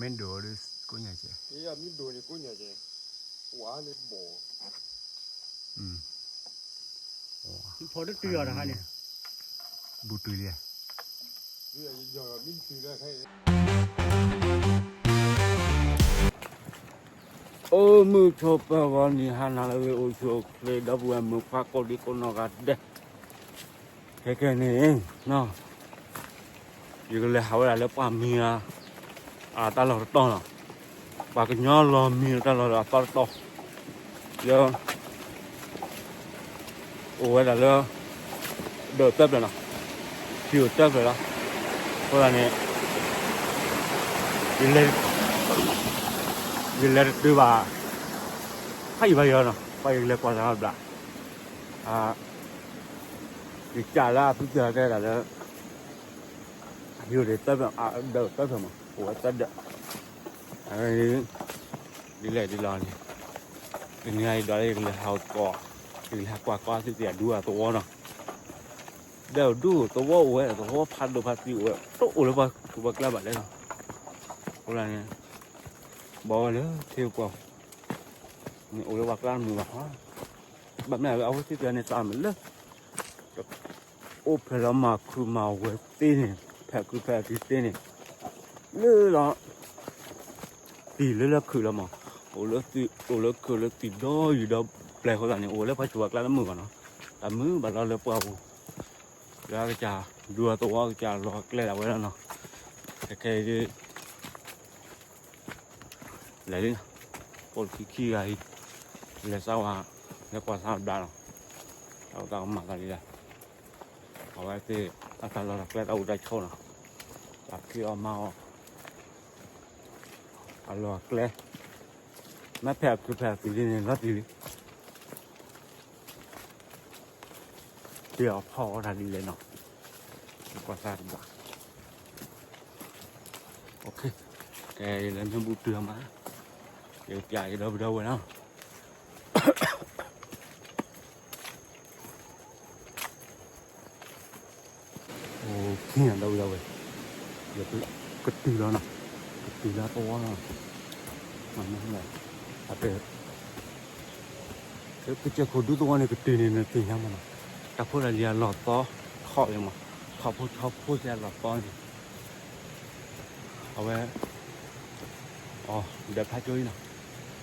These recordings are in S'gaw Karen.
မ့ၢ်ဒိၣ်ဒီးကိးညါကဲ, မ့ၢ်ဒိၣ်န့ၣ်ကိးညါကဲ, ဝါန့ၣ်ဘီၣ်, ဖီတတုၤအီၤတခါန့ၣ်, ဘူးတုၤလံ, အိၣ်မုာ်ဆိးပၢၤဂီၤနံၤ ဟါနၤလၢအဂ့ၤ အိၣ်ဆူၣ်အိၣ်ချ့ ဒီပုၢ်ဝဲၢ်မုၣ်ခွါကိးဒံကိးနီၢ်ဂၤဒဲး, ခဲကနံၣ်အံၤ ယကလဲၤဟးဝဲဒၣ်လၢပှၢ်မံၤဧါ, အတၢ်လီၢ်တတီၤလီၤ, ပှၤကညီလီၤမံၤတၢ်လီၢ်ဒီးအသီတတီၤ, ယ အိၣ်ဝဲဒၣ်လၢ ဒၢးသၢဖျၢၣ်လီၤ, ထံအိၣ်သၢဖျၢၣ်လီၤ, အဃိသတးန့ၣ် ယလဲၤ ယလဲၤတတုၤဘၣ်, ဖးယံာ်ဘၣ်ယီၤနီၤ ပှၤယကလဲၤကွၢ်စးဘျး, ယကးလၢအဖုစၢၤတဲဒၣ်လၢ ဟံၣ်အိၣ်ဒၢးသၢဖျၢၣ်, ဒၢးသၢဖျၢၣ်မး အိၣ်ဝဲသၢဒၢး, ဒ်လဲၣ်ဒ်လဲၣ်န့ၣ်, တနံၤအံၤဒီးယကလဲၤဟးကီး, ယကလဲၤဟးကွၢ်ကီးသုသ့ၣ်အဒူအသဝီနီၤ, ဒီးဒူသဝီအိၣ်ဝဲ သဝီဖးဒိၣ်ဖးသံအိၣ်ဝဲ တအိၣ်လၢပှၤကူပှၤကျါဘၣ်လဲၣ်နီၤ, အဃိသတးန့ၣ် ဘၣ်ဝဲလၢထံပှၢ် န့ၣ်အိၣ်လၢပှၤကျါတမုာ်ဘၣ်, ဘၣ်မနုၤအဝဲသ့ၣ်တဖၣ်န့ၣ် သးမုာ်လၢ အိၣ်ဖျဲၣ်လီၤမၤခုၣ်မၤဝဲသ့န့ၣ် ဖဲးခုဖဲးသံသ့န့ၣ်, လၢလီၤ သံၣ်လၢလၢခုၣ်လီၤမး, အိၣ်လၢသံၣ် အိၣ်လၢခုၣ်လၢသံၣ်ဒီယုၢ်ဒီပျဲၤအဃိသတးန့ၣ် အိၣ်လၢပှၤကူပှၤကျါတမုာ်ဘၣ်နီၤ, တမုာ်ဘၣ်လီၤလၢပှၤပူၤ, လၢအကစၢ်ဒူအသဝီအကစၢ်လီၤကျဲဒၣ်ဝဲလီၤနီၤ, ခဲခဲအံၤဒ် လဲၤလံ, ပိာ်ခံခံဂၤအံၤ, လဲၤစးဝဲ, လဲၤကွၢ်စးဘျးလီၤ, တၢ်အိၣ်သးကမၤသးလံလၢ, အဝဲသ့ၣ် အတၢ်လီၢ်တၢ်ကျဲတၢ်အိၣ်တၢ်ဆိးနီၤ, တၢ်ဖံးအီၣ်မၤအီၣ်, အလီၢ်အကျဲ, မ့ၢ်ဖဲးအခုဖဲးအသံလံန့ၣ် လီၤတံၢ်လံ တ့ၢ်အီၤဖီၣ်အီၤတၢ်ဒ်လဲၣ်နီၤ, ကွၢ်စးတဘၣ်, ကဲ ယလဲၤမ့ၢ်ဘူးတုၤအမး, ယကပျးယဒီပုၢ်ဒီဝဲၢ်နီၤ, အိၣ်ခ့ဒီပုၢ်ဒီဝဲၢ်, ယကတုၤလီၤနီၤ, ကတုၤလၢသဝီလီၤ, မ့ၢ် အတဲ ကစၢၢ်ခိၣ်ဒူသဝီန့ၣ် ကတုၤန့ၣ် နသ့ၣ်ညါမးနီၤ, တၢ်ဖိတၢ်လံၤအလီၢ်သီထီၣ်လံမး, ထီၣ်ဖိထီၣ်ဖိစ့ၢ်အလီၢ်သီန့ၣ်, အဝဲ အီၤ ဒီးဖးကၠိအံၤနီၤ,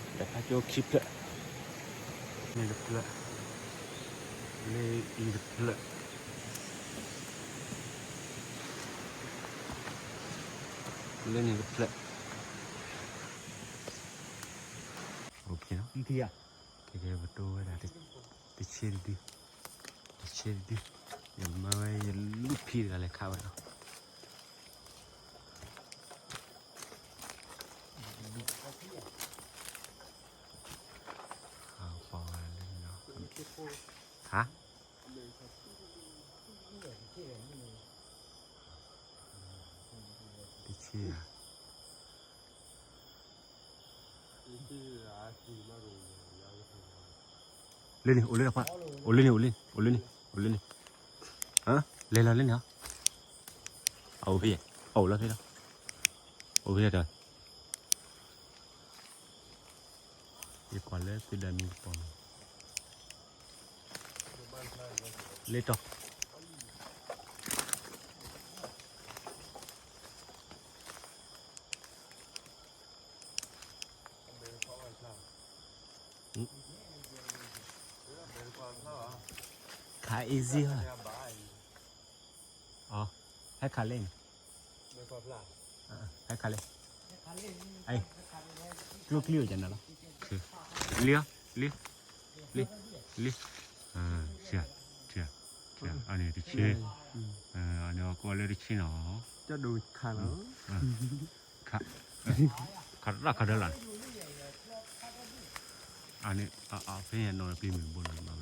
ဒီးဖးကၠိခံဖျၢၣ်, န့ၣ်တဖျၢၣ်, လၢအံၤတဖျၢၣ်, လၢန့ၣ်တဖျၢၣ်, အိၣ်ခ့နီၤ, ခဲကဲပတိဝဲဒၣ် တဆ့တဒု, တဆ့တဒု, ယမၢဝဲယလူၢ်ဖံးတဂၤလဲၤခးဝဲလီၤ. ဟါ, တဆ့ဧါ, လၢန့ၣ် အိၣ်လၢတၢ်ဖး, အိၣ်လၢန့ၣ် အိၣ်လၢန့ၣ် အိၣ်လၢန့ၣ်, လဲၤလီၤလၢန့ၣ်ဧါ, အအိၣ်ဖဲ, အအိၣ်လၢဖဲလီၤ, အိၣ်ဖဲဒီး, ယကွၢ်လၢသုဒၢမံၤကပီၤမး, လၢတီၤ ခါ easy ဟါ, ဟဲခးလဲၣ်န့ၣ်, ဟဲခးလဲၣ်, ကျိချံအိၣ်ယနၤလီၤ, လံဧါ, လံ, လံ, လံ, ဆံ, ဆံ, အန့ၣ်တဆ့, အန့ၣ်အကိးလၢတဆ့နီၤ, ခး ခးတၢ်ခးတၢ်လၢ်န့ၣ်, အန့ၣ် အဖဲညါနီၤ ပ့ၤမုၢ်တဘိနီၤ ဘၣ်ဘျီ ဝံၤ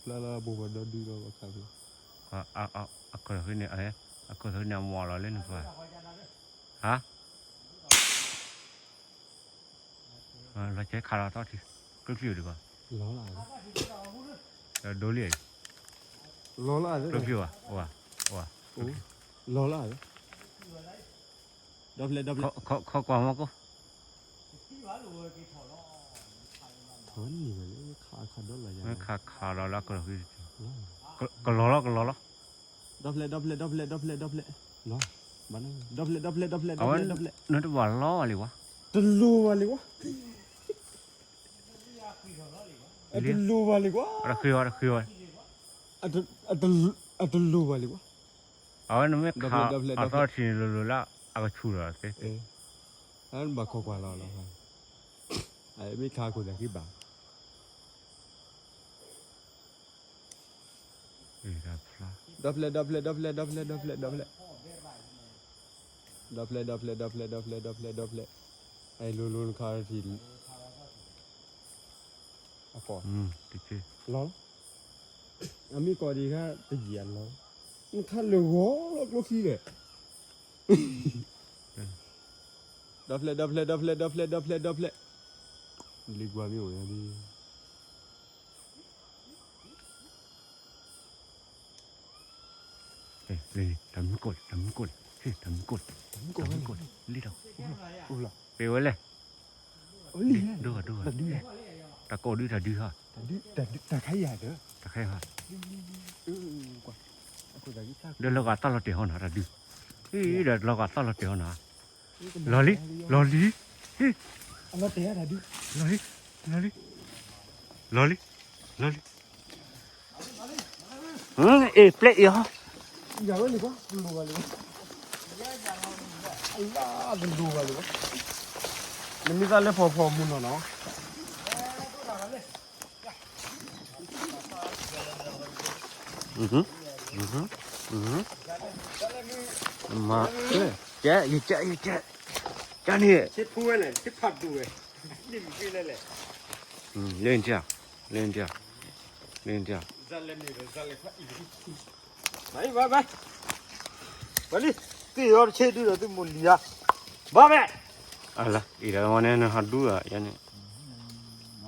ဖျါလၢအဘိဘၣ်ဒီဒုဒီးဘၣ်ခးဖဲ, အခီၣ်ထီၣ်န့ၣ်, အခီၣ်ထီၣ်န့ၣ် အမီၢ်လီၤလၢနကွၢ်, ဟါ, လီၤဆဲးခးလီၤထီၣ်ထံ, ကျိချံအိၣ်ဒံးဘၣ်, ဒိလံ, လီၤလၢအသး ကျိချံဘၣ်, ဝါ, ဝါ, လီၤလၢအသး, ဒီဖျဲၣ် ဒီဖျဲၣ်, ခီကွၢ်မီၢ်ကိၣ်, ထီၣ်န့ၢ်ဝဲလၢခးခးဒီလီၤယၤ, ခးခးလီၤလၢကလီၤဃံ, ကလီၤလီၤ ကလီၤလီၤ, ဒီဖျဲၣ် ဒီဖျဲၣ် ဒီဖျဲၣ် ဒီဖျဲၣ် ဒီဖျဲၣ်, လီၤ, ဘၣ်န့ၣ် ဒီဖျဲၣ် ဒီဖျဲၣ် ဒီဖျဲၣ် ဒီဖျဲၣ်, အဝဲနတဘၣ်လီၤဘၣ်လံဝဲ, တလိၤဘၣ်လံဝဲ, အတလိၤဘၣ်လံဝဲ, တဃ့ဝဲ တဃ့ဝဲ, အတလိၤဘၣ်လံဝဲ, အဝဲနမ့ၢ်ခး ဒီဖျဲၣ် ဒီဖျဲၣ် အသီထံန့ၣ်လိၤလိၤလၢအကဆူၣ်လီၤသ့, အဘၣ်ခိးကွၢ်လီၤလီၤ, အမ့ၢ်ခးခိၣ်သးဃံဘၣ်, ဒီဖျဲၣ် ဒီဖျဲၣ် ဒီဖျဲၣ် ဒီဖျဲၣ် ဒီဖျဲၣ်, ဒီဖျဲၣ် ဒီဖျဲၣ် ဒီဖျဲၣ် ဒီဖျဲၣ် ဒီဖျဲၣ်, အလိၤလိၤနခးထံၣ် အကိး, လီၤလီၤ, အမ့ၢ်ကိးဒံးခါတယံာ်အလီၤ, နခးလၢာ်ဂီၤလီၤကျိချံဒီး, ဒီဖျဲၣ် ဒီဖျဲၣ် ဒီဖျဲၣ် ဒီဖျဲၣ် ဒီဖျဲၣ် ဒီဖျဲၣ်, လံကွၢ်မ့ၢ်အိၣ်ယၤဒ် တၢ်မူကိၣ်လဲၣ် တၢ်မူကိၣ်လဲၣ် တၢ်မူကိၣ်လဲၣ် တၢ်မူကိၣ်လဲၣ် လံဒီး, ပ့ၤဝဲလဲၣ်, ဒိၣ်ဂၤဒိၣ်ဂၤ, တၢ်ကိၣ်ဒုတၢ်ဒုဟီ, တၢ်ခါယၤဒီး, တၢ်ခါယၤဟီ, ဒီးလီၤဂာ်သၣ်လီၤတဲာ်ဟီနီၤ တၢ်ဒု, ဒီးလီၤဂာ်သၣ်လီၤတဲာ်ဟီနီၤ, လီၤလံ, လီၤလံ, လီၤလံ, လီၤလံ, လီၤလံ, လီၤလံ, အ့ၣ် ပျဲအ့ၣ်ဟီ, နမ့ၢ်သးလၢဖီဖီမုၢ်နီၤနီၤ မၤ, ကဲ, ယကဲ, ယကဲ, ကဲန့ၣ်, လၢနတၢ်, လၢနတၢ်, လၢနတၢ်, ပလံ, သ့ၣ်အီၤတဆ့ဒုဒီးသုမိၢ်လံၤဧါ, ဘၣ်ဖဲ, အလၢ, အံၤဒီးမ့ၢ်န့ၣ် နဟးဒူဧါ, ယန့ၣ်,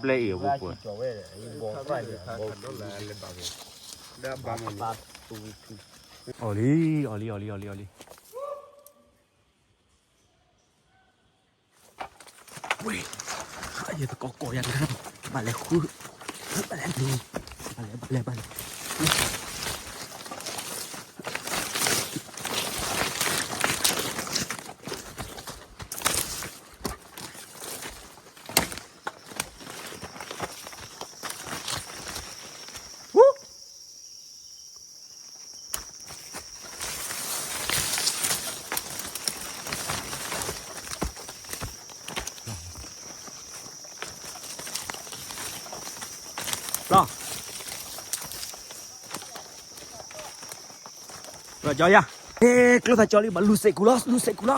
ပျဲအံၤအပူၤပှဲၤ, အီၣ်လံ, အီၣ်လံ, အီၣ်လံ, အီၣ်လံ, အီၣ်လံ, ဝ့ၢ်, ယတကိးကိးယၤတဂၤ, ဘၣ်လဲၤဃု, ဘၣ်လဲၤဒူ, ဘၣ်လဲၤ, ဘၣ်လဲၤ, ဘၣ်လဲၤ, လီၤ, လီၤကၠီယၤ, ဟ့ၣ် ကျိသးကၠီလံ ဘၣ်လူၤစဲးကူလီၤ လူၤစဲးကူလီၤ.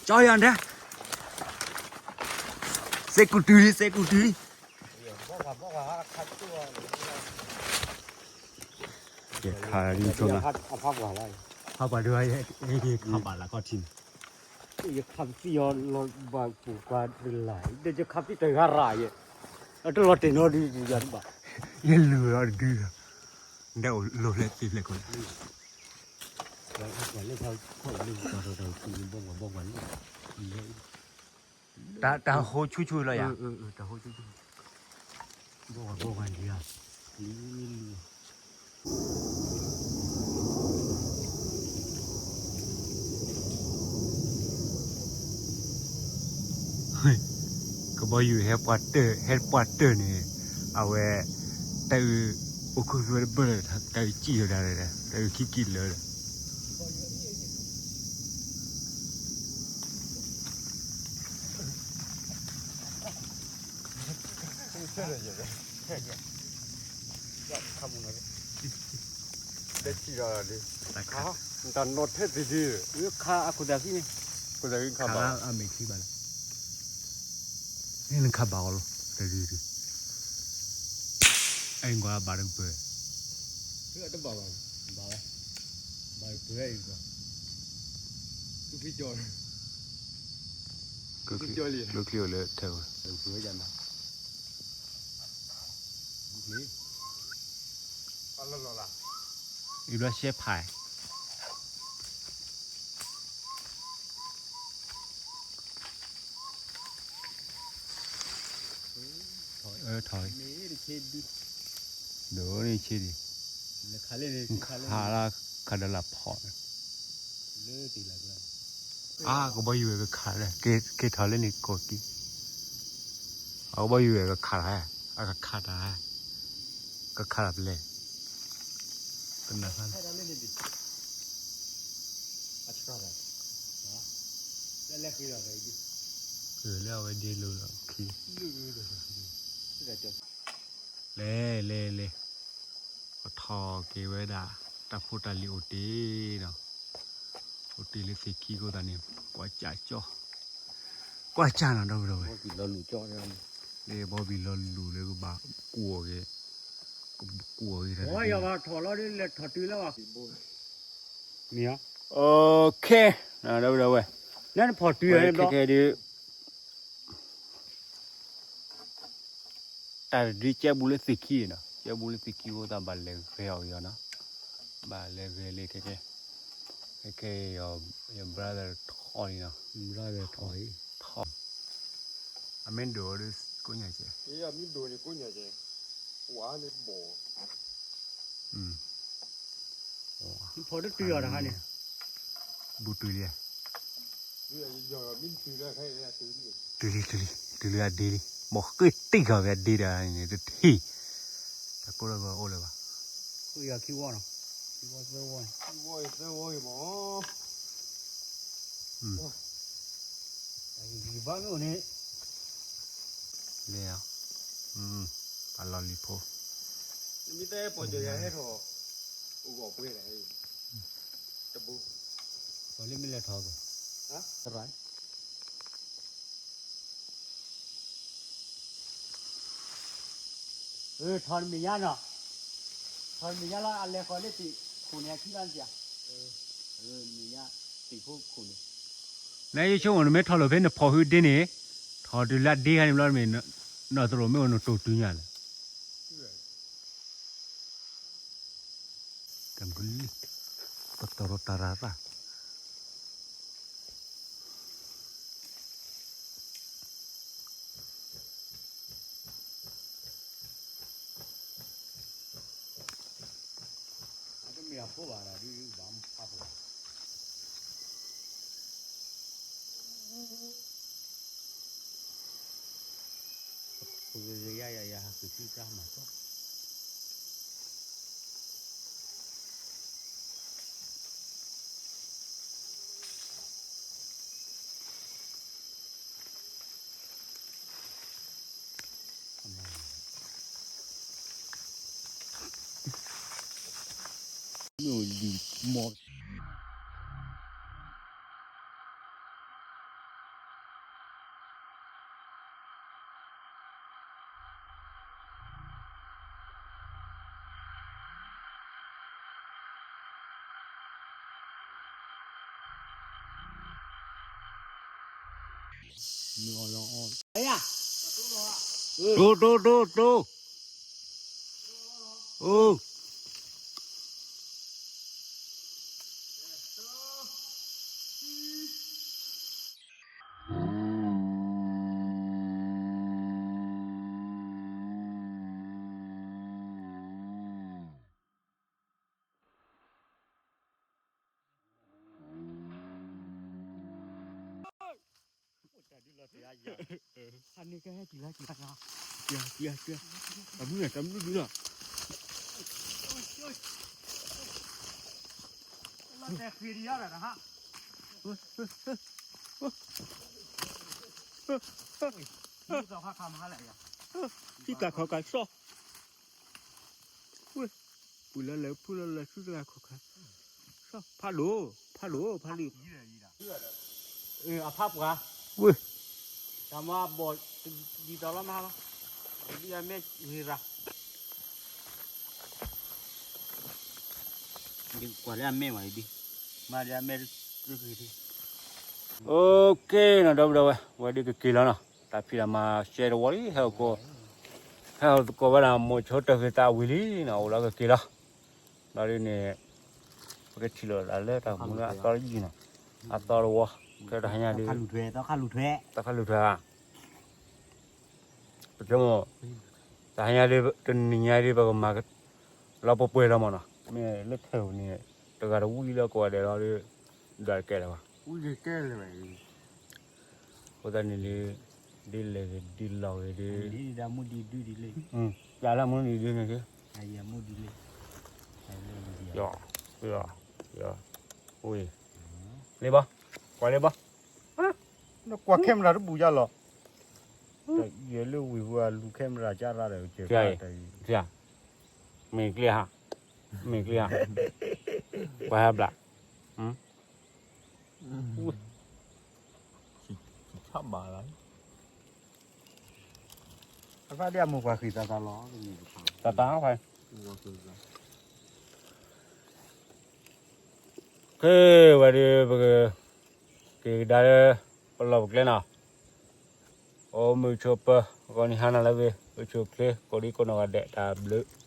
ကၠီယၤဒဲး, စဲးကူတုၤလံ စဲးကူတုၤလံ. ယခးလံဆိလီၤ, ဖးပှၤဒုး, ယခးဘၣ်လၢခီၣ်ထံးန့ၣ်, ယခးပသံၣ်အီၤလီၤဘၣ်ပူၤပှၤတလၢ်, ဒီးယခးပသံၣ်တဂၤရၤယဲ, အတလီၤတဲာ်နီတဒုယၤတဘၣ်, ယလူၤလီၤတဒု, ဒ်အိၣ်လိၤဖျဲၣ်သ့ဖျဲၣ်ခိၣ်လၢ တၢ်ဟိဆူၣ်ဆူၣ်လီၤယၤ, တၢ်ဟိဆူၣ်ဆူၣ်, ဘီဂၤလံဧါ, ကဘီယူၤဟဲပှၤတၢၢ်, ဟဲပှၤတၢၢ်န့ၣ်, အဝဲ, တၢ်အုး, အိၣ်ခိၣ်သ့ၣ်တဘၢၣ်, တၢ်အုးကံၣ်လၢဒၣ်, တၢ်အုးခံကံၣ်လၢာ် တၢ်နီၣ်ထဲသ့ၣ်ဒုး, ခးအခိၣ်သးခံန့ၣ်, ခိၣ်သးခံခးဘၣ်, အမဲာ်ခံဘၣ်လီၤ, န့ၣ်နခးဘၣ်အီၤလီၤ, တၢ်ဒုးဒုး, အဲၣ်ကွၢ်ဘၣ်တကပၢၢ်, တဘၣ်ဘၣ်, ဘၣ်ဝဲ, ဘၣ်တကပၢၢ်အဲၣ်ကွၢ်, သူၣ်ဖှံကၠီ ကျိချံအိၣ်လၢထဲဝဲ, အံၤဘျီရှဲဖး, ထီၣ်, ဒိၣ်န့ၣ်ဆ့ဒံး, ခးလၢခးဒီးလၢဖီၣ်, အါ ကဘီယူၤဝဲကခးလၢ, က့ၤထီၣ်လၢန့ၣ်ကိးက့ၤ, အကဘီယူၤဝဲကခးလၢ, အကခးတၢ်, ကခးလၢပလဲၣ်, ကနၢ်ဖး လၢအဝဲဒ့လိၤလီၤခံ, လဲၤ လဲၤ လဲၤ, ပထီၣ်က့ၤဝဲဒၣ် တၢ်ဖိတၢ်လံၤအိၣ်တ့ၢ်နီၤ, အိၣ်တ့ၢ်လၢသ့ၣ်ခံကိးသးန့ၣ် ကွၢ်ကၠၣ်ကၠီ, ကွၢ်ကၠၣ်နီၤ ဒီပုၢ်ဒီဝဲၢ်, လၢဘီဘံၣ်လီၤလူၤလၢကဘၣ်ကူၣ်အီၤက့ၤ, ကကူၣ်အီၤက့ၤတၢ်, ထီၣ်လီၤဒ်လဲၤထီၣ်တုၤလၢဘၣ်, မ့ၢ်, ဒီပုၢ်ဒီဝဲၢ်, နဖီၣ်တုၤခဲခဲဒုး တၢ်တဒုကဲဘူးလၢသ့ၣ်ခံနီၤ, ကဲဘူးလၢသ့ၣ်ခံအဃိသတး ဘၣ်လဲၤဂဲၤအီၤက့ၤအီၤနီၤ, ဘၣ်လဲၤဂဲၤလံခဲခဲ, ခဲခဲ, ယ brother ထီၣ်လံနီၤ, ထီၣ်, အမ့ၢ်ဒိၣ်ဒီးကိးညါကဲ, မ့ၢ်ဒိၣ်န့ၣ်ကိးညါကဲ, ဝါန့ၣ်ဘီၣ်, ဖီၣ်တတုၤအီၤတခါန့ၣ်, ဘူးတုၤလံ တုၤလံ တုၤလံ တုၤလံ တုၤလံအဒ့လံ, ဘီၣ်ဃ့တံၢ်ဃာ်ဝဲအဒ့ဒီးန့ၣ် တထံၣ်, တၢ်ကိၢ်လၢဂီၤအိၣ်လၢၤဘၣ်, ခံဝီနီၤ, ခံဝီသၢဝီန့ၣ်, သၢဝီအံၤမး, ဘၣ်မ့ၢ်အိၣ်န့ၣ်, လဲၤ, ပှၤလီၤလံၤဖိ, မ့ၢ်တဲပီၢ်ယီၤယၤဟဲထီၣ်, အိၣ်ဂီၢ်ပှဲၤဒၣ်, တဘိ, ပှၤလၢမ့ၢ်လဲၤထီၣ်ကီး, သရၣ် ထီၣ်တမ့ၢ်ညါနီၤ, ထီၣ်တမ့ၢ်ညါလီၤ အလဲၤဃီၤလၢသ့ၣ်ခိၣ်န့ၣ် အခံလီၤနစ့ၢ်, မ့ၢ်ညါ, သ့ၣ်ဖိခိၣ်န့ၣ်, နယဆိကမိၣ် နမ့ၢ်ထီၣ်လီၤဖဲနဖီၣ်ဟုဒ့န့ၣ်, ထီၣ်တုၤလၢအဒ့ခါန့ၣ်ဘျီတမ့ၢ်, နီၢ်သရိာ်မ့ၢ်အိၣ်နတိၢ်တုၤညါလဲၣ် တၢ်မုၢ်လံ, ပတီၢ်ရီတၢ်ရၤသၣ်, တမ့ၢ်အဖိဘၣ်ဒီးဒ်ဘၣ်ဖးဖိဘၣ် ပကယယယဟးက့ၤသံတၢ်မၤကီ တိၢ်တိၢ်တိၢ်တိၢ်, အိၣ် တၢ်မနုၤဒုလီၤ, ထံကၤခီကၤစီၣ်, ဝဲ, ပှၤလၢလဲၤဖုလၢလဲၤဆူတဂၤခီခါ, ဖးဒိၣ်, ဖးဒိၣ်, ဖးဒိၣ်, အဖးပှၤ, ဝဲ, တၢ်မၤဘီၣ်, ဒ်သိးလီၤမးလီၤ, ဒ်အမဲာ်ဂ့ၤရၤ, ကွၢ်လၢအမဲာ်ဝဲဒ်, မၤဒ်အမဲာ်တဂ့ၤဒ် OK နီၤ ဒီပုၢ်ဒီဝဲၢ် ဝဲဒုးကက့ၤလီၤနီၤ တၢ်ဖံးတၢ်မၤရှဲတဝီလံ ဟဲအိၣ်ကိး ဟဲအိၣ်သကိးဝဲဒၣ် မိၤဆိတၢၢ်ဃ့သးဝံၤလံနီၤ အိၣ်လီၤကက့ၤလီၤ ဒီးဒ်န့ၣ် ပကထံၣ်လိာ်သးလၢတၢ်မူလၢအသီတယုၢ်နီၤ အသီတဝီ ခဲတဟါညါဒ် သီခါလူၤထွဲ ပကမ့ၢ် တဟါညါဒ် တနံၤညါဒ် ပကမၤ လီၤပှဲၤပှဲၤလီၤမ့ၢ်နီၤ မ့ၢ်လၢထၢၣ်ပူၤန့ၣ် တဂၤတဝံၣ်လၢကိးဂၤဒဲးလီၤဒ် ဒွးတကဲလၢၤဘၣ် အဃိသတးန့ၣ်ဒ် ဒ်လဲၣ်ဂ့ၤဒ်လီၤဂ့ၤဒ် ပျၢ်လၢမူဒ်ဒုန့ၣ်ဒ် လ့ဘီ ကွၢ်လ့ဘီ ကွၢ် camera တဘူၣ်ယါလီၤ ယဲလၢဝံၤပှၤလူၤ camera ကၢ်ရၣ်ဒီး မ့ၢ်ကျ့ဟါ မ့ၢ်ကျ့ဟါ ပှၤဟဲဘျး ဆၣ်ဘၣ်လီၤ အသးဒ်အမိၢ်ပှၢ်ဃံသးသးလီၤ သးသး ခဲဝဲဒ်ပက က့ၤကဒါလၢ ပလီၢ်ပကျဲနီၤ အိၣ်မုာ်ဆိးပၢၤ ဂီၤနံၤဟါနၤလၢအဂ့ၤ အိၣ်ဆူၣ်အိၣ်ချ့ ကိးဒံကိးနီၢ်ဂၤဒဲး တၢ်ဘျုး